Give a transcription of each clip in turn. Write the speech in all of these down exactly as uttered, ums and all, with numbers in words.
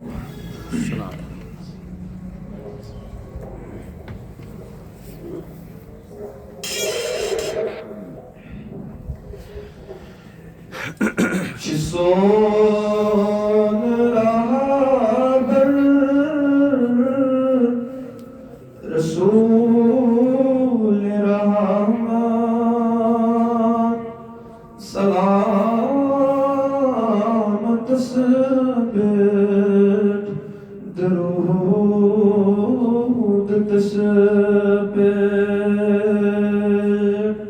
چھ سون رہبر رسول رحمت، سلامتس پٮ۪ٹھ درود تس پٮ۪ٹھ۔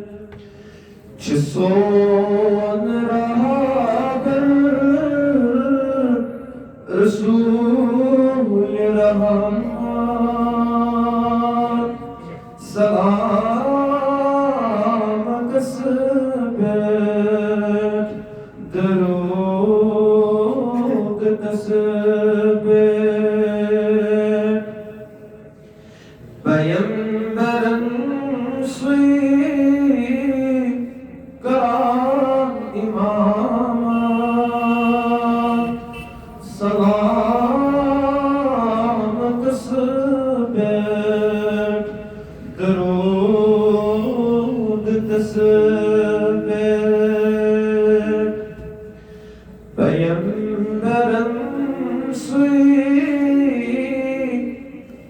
چھ سون رہبر رسول رحمت، سلامتس پٮ۪ٹھ درود تس پٮ۪ٹھ۔ پیمبرن سُے کران امامت، سلامتس پٮ۪ٹھ درود تس پٮ۪ٹھ۔ پیمبرن سُے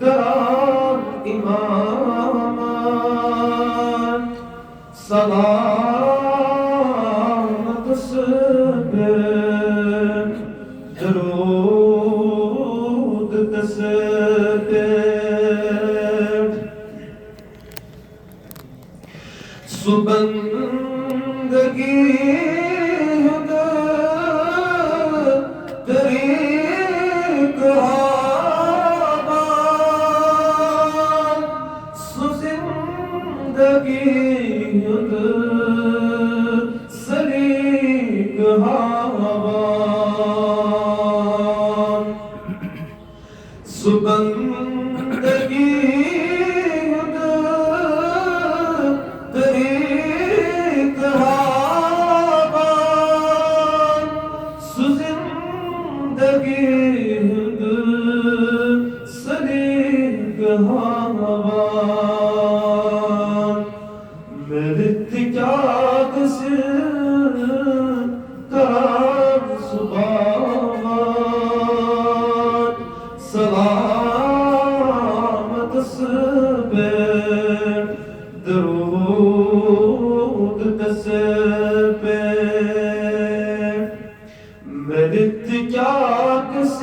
کران امامت، سلامتس پٮ۪ٹھ درود تس پٮ۪ٹھ۔ سُہ بندگی ہُنٛد طریٖقہٕ ہاوان، سُہ زندگی ہُنٛد سلیقہٕ ہاوان۔ سُہ بندگی ہُنٛد طریٖقہٕ ہاوان، سُہ زندگی ہُنٛد سلیقہٕ ہاوان۔ مےٚ وِتہِ کیٛاہ گژھِ کران سُہ باوان، سلامتس پٮ۪ٹھ درود تس پٮ۪ٹھ۔ مےٚ وِتہِ کیٛاہ گژھِ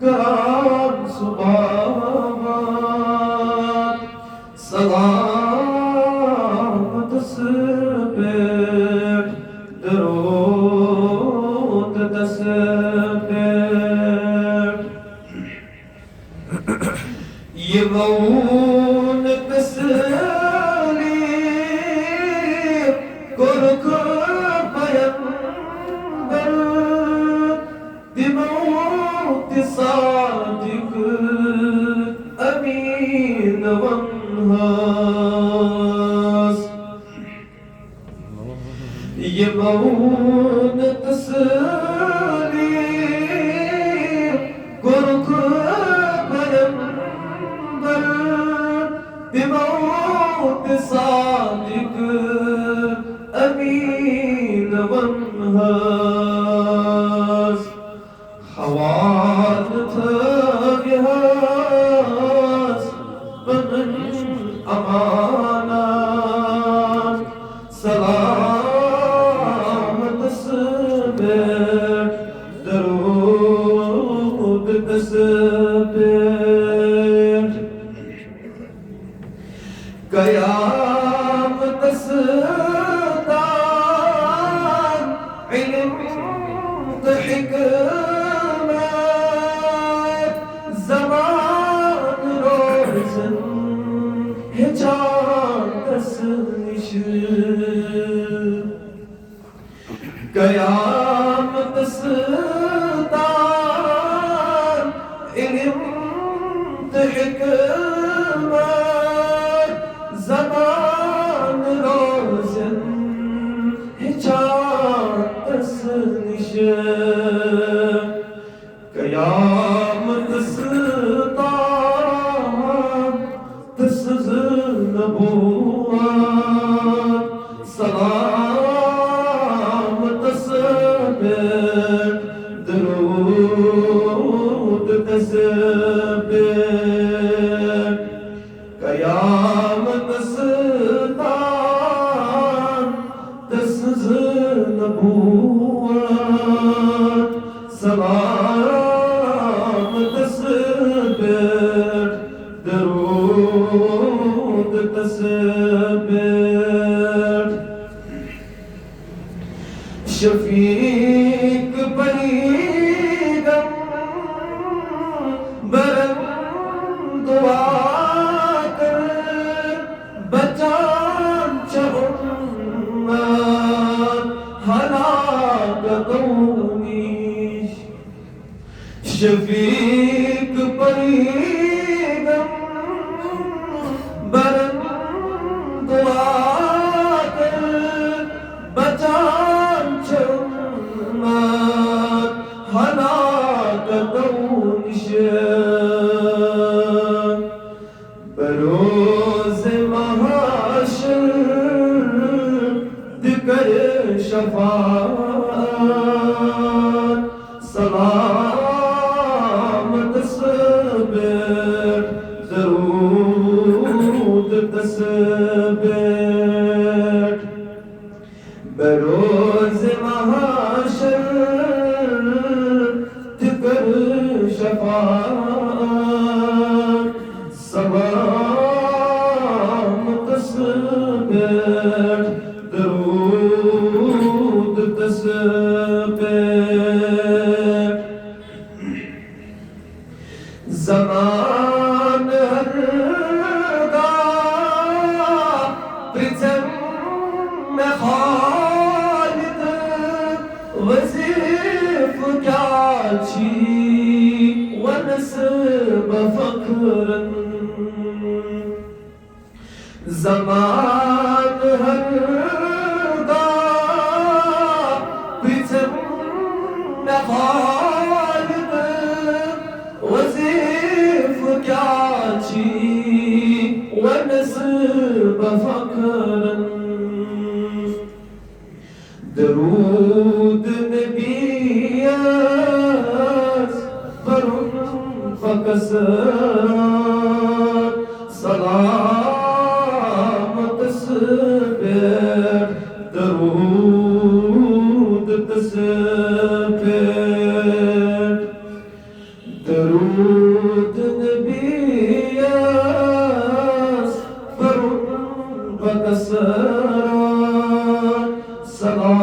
کران سُہ باوان، سلامتس پٮ۪ٹھ درود تس پٮ۪ٹھ۔ یِمو نہٕ تسلیٖم کوٚرُکھ پیمبر، تِمو تہِ صادق امیٖن وَنہَس۔ یِمو نہٕ تسلیٖم کوٚرُکھ پیمبر، تِمو تہِ صادق امیٖن وَنہَس۔ حوالہٕ تھٲوِہَس پنٕنۍ امانت، سلامتس پٮ۪ٹھ درود تس پٮ۪ٹھ۔ قیامتس تام علم تہٕ حکمت قیامتس تام تسٕنٛز نبوت، سلامتس پٮ۪ٹھ درود تس پٮ۪ٹھ۔ قیامتس تام تسٕنٛز نبوت، سلامتس پٮ۪ٹھ درود تس پٮ۪ٹھ۔ شفیق پیغمبرن دعا کر، بچان چھِ اُمت ہلاکتو نِش۔ شفیق پیغمبرن دعا کر، بچان چھِ اُمت ہلاکتو نِش۔ بروز محشر تہِ کر شفاعت، سلامتس پٮ۪ٹھ درود تس پٮ۪ٹھ۔ بروز محشر تہِ کر شفاعت، سلامتس پٮ۪ٹھ درود تس پٮ۪ٹھ۔ زمان ہرگاہ پرژھن مےٚ خالد، وظیفہٕ کیٛاہ چھی، وَنس بہٕ فخرن۔ زمان ہرگاہ پرژھن مےٚ خالد، وظیفہٕ کیٛاہ چھی، وَنس بہٕ فخرن۔ درود نبیَس پَرُن بَکثرت، سلامتس پٮ۪ٹھ درود تس پٮ۪ٹھ۔ درود نبیَس پَرُن بَکثرت، سلام